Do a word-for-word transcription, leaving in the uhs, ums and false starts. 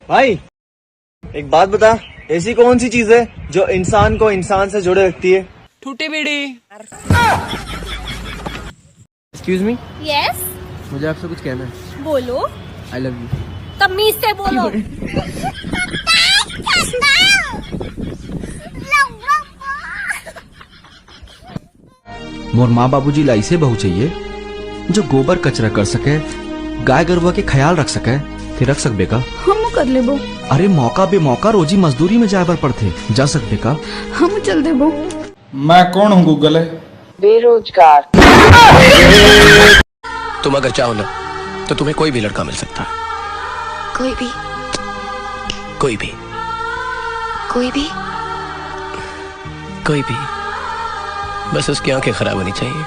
भाई, एक बात बता, ऐसी कौन सी चीज है जो इंसान को इंसान से जोड़े रखती है? ठूठी बीड़ी। Excuse me, yes. मुझे आपसे कुछ कहना है। बोलो। I love you। तमीज से बोलो। मोर माँ बाबूजी ला ऐसे बहू चाहिए, जो गोबर कचरा कर सके, गाय गरुआ के ख्याल रख सके। ते रख सकबे का? हम कर लेबो। अरे, मौका बेमौका रोजी मजदूरी में जाए बर पड़थे, जा सकबे का? हम चल देबो। मैं कौन हूँ गूगल? बेरोजगार। तुम अगर चाहो ना, तो तुम्हें कोई भी लड़का मिल सकता है। कोई भी। कोई भी। कोई भी। कोई भी। बस उसकी आंखें खराब होनी चाहिए।